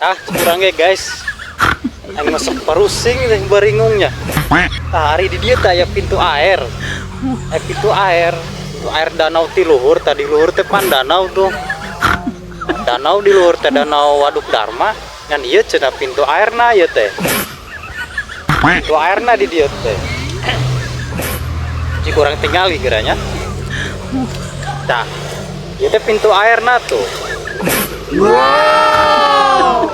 Ah, kurang ge, guys. Aing masuk parusing teh baringungnya. Tah, ari di dieu teh aya pintu air. Eh, pintu air. Pintu air danau ti luhur, tadi luhur teh pan danau tuh. Danau di luhur teh danau Waduk Darma. Ngan ieu cenah pintu airna ieu teh. Pintu airna di dieu teh. Jika kurang tinggali kiranya. Tah, ieu teh pintu airna tuh. Wow.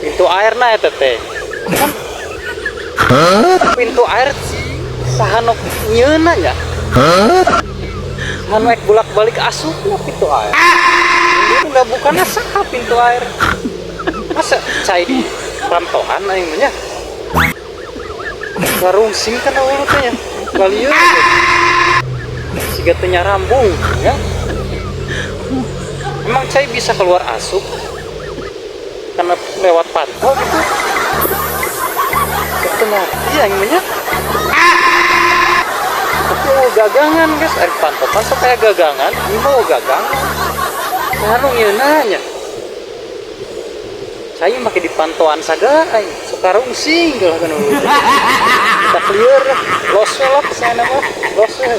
Pintu airna eta teh. Kan pintu air saha nu nyieunna nya? Saha nu bolak-balik asupna pintu air? Ini nggak bukannya saha pintu air? Masa cai di pantoan aing mah nya? Ngarungsing kan awalnya teh nya. Kalieu siga teu nyarambung ya. Emang cai bisa keluar asup karena lewat panto gitu? Teu ngerti aing mah nya. Tapi oh gagangan, guys, air panto kan sok kayak gagangan, ini mau gagangan. Saha nu nyieunna nya? Saya make di pantoan sagala aing, suka rungsing kalau kan. Kita clear lah, los we lah, saya nama los we.